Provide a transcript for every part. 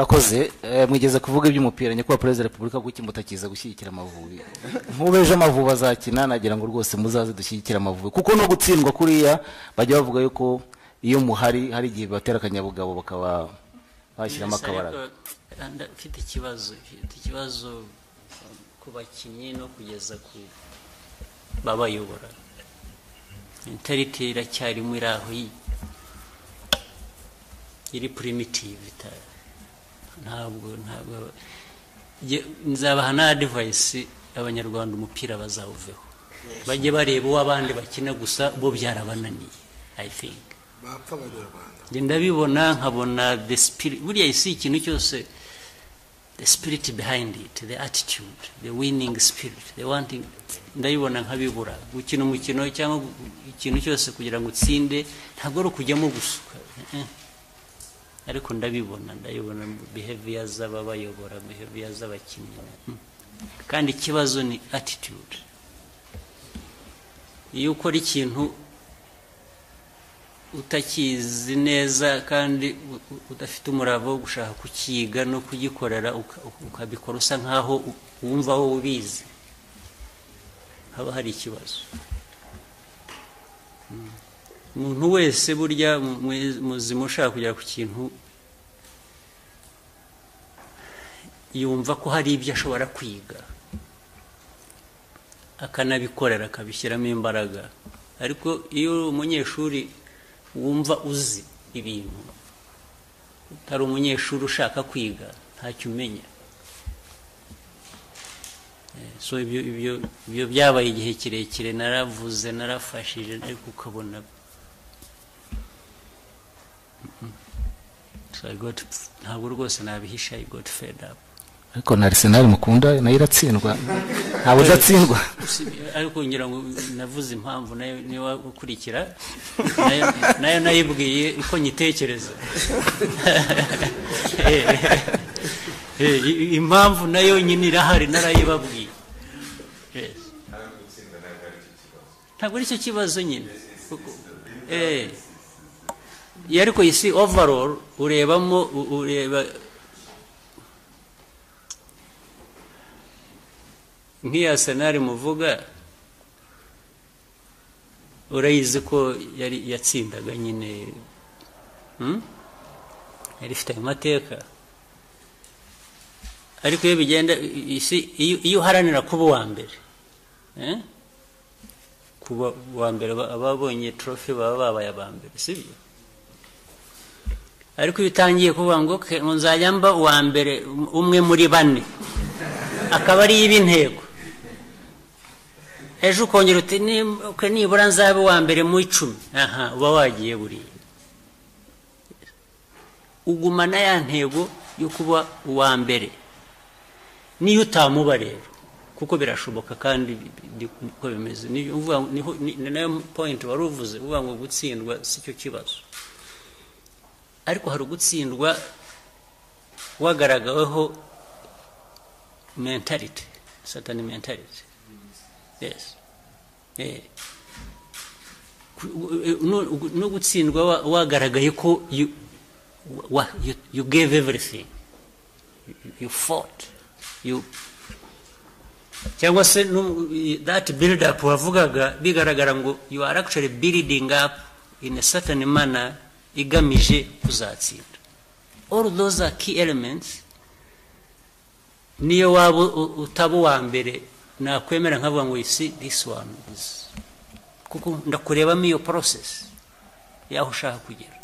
Bakoze mwigeze kuvuga iby'umupira, nyakubahwa Perezida wa Repubulika, kuki mutakiza gushyigikira Amavubi? Nk'ubu ejo Amavubi azakina, nagira ngo rwose muzaze dushyigikire Amavubi, kuko no gutsindwa kuriya bajya bavuga yuko iyo muhari hari igihe batera akanyabugabo bakaba bashyiramo akabaraga. Mfite ikibazo ku bakinnyi no kugeza ku babayobora. Mentality iracyarimo iri aho iri primitive. Ntabwo nzabaha na advice Abanyarwanda, umupira bazawuveho, bajye bareba uwo abandi bakina gusa, bo byarabananiye. I think bapfa Abanyarwanda. Njye ndabibona nkabona the spirit, buriya isi ikintu cyose, the spirit behind it, the attitude, the winning spirit, the wanting, ndabibona nkabibura. Gukina umukino cyangwa ikintu cyose kugira ngo utsinde ntabwo ari ukujyamo gusuka, ariko ndabibona behavior z'ababayobora, behavior z'abakinnyi. Kandi ikibazo ni attitude. Iyo ukora ikintu utakizi neza kandi udafite umurava wo gushaka kukiga no kugikorera, ukabikora usa nkaho wumva wowe ubizi, haba hari ikibazo. Umuntu wese burya muzima ushaka kugera ku kintu yumva ko hari ibyo ashobora kwiga akanabikorera, akabishyiramo imbaraga. Ariko iyo umunyeshuri wumva uzi ibintu, utari umunyeshuri ushaka kwiga, ntacyo umenya. So ibyo byabaye igihe kirekire, naravuze, narafashije, ariko ukabona so I got, ntabwo rwose nabihisha, I got fed up. Ariko na Arsenal mukunda nayo iratsindwa, ntabwo udatsindwa. Ariko ngira ngo navuze impamvu nayo niba ukurikira, nayo nayibwiye uko nyitekereza. Impamvu nayo nyine irahari, narayibabwiye. Ntabwo ari cyo kibazo nyine. Ariko isi overall urebamo, ureba nk'iya Arsenal muvuga, urayizi ko yari yatsindaga nyine, yari ifite amateka. Ariko iyo bigenda isi, iyo uharanira kuba uwa mbere, kuba uwa mbere, ababonye trophy baba babaye aba mbere, sibyo? Ariko iyo utangiye kuvuga ngo nzajya mba uwa mbere, umwe muri bane, akaba ari ibintego, ejo ukongera uti nibura nzabe uwa mbere mu 10, aha uba wagiye buriya. Ugumana ya ntego yo kuba uwa mbere, niyo utamuba rero, kuko birashoboka kandi niko bimeze. Ni nayo point wari uvuze, uvuga ngo gutsindwa si cyo kibazo, ariko hari ugutsindwa wagaragaweho mentality, certain mentality. Yes. No gutsindwa wagaragaye ko you gave everything, you fought, you, cyangwa se that build up wavugaga bigaragara ngo you are actually building up in a certain manner igamije kuzatsinda. All those are key elements. Niyo waba utaba uwa mbere, nakwemera nkavuga ngo you see this one is, kuko ndakurebamo iyo process yaho ushaka kugera.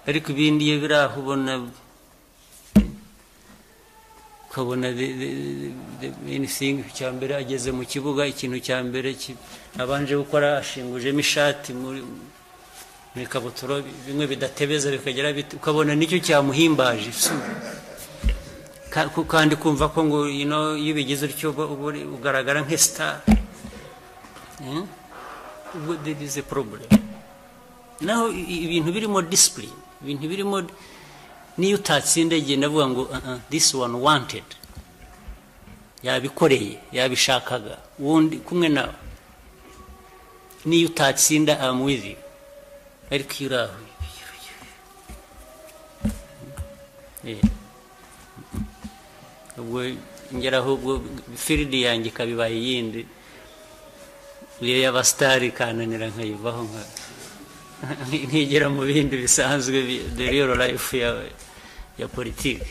Ariko ibindi iyo biri aho ubona, ukabona anything cya mbere ageze mu kibuga, ikintu cya mbere abanje gukora ashingujemo ishati muri ikabutura, bimwe bidatebeza bikagera, ukabona nicyo cyamuhimbaje. Kandi kumva ko ngo iyo bigize utyo ugaragara nk'star, ubwo there is a problem. Naho ibintu birimo discipline, ibintu birimo, niyo utatsinda igihe ndavuga ngo this one wanted, yabikoreye, yabishakaga, wundi kumwe nawe, niyo utatsinda I'm with you. Ariko iyo uri aho Ubwo ngeraho ubwo field yanjye ikabibaye iyindi, iyo y'abasitari ikananira nkayivaho nkigira mu bindi bisanzwe, the real life ya politiki.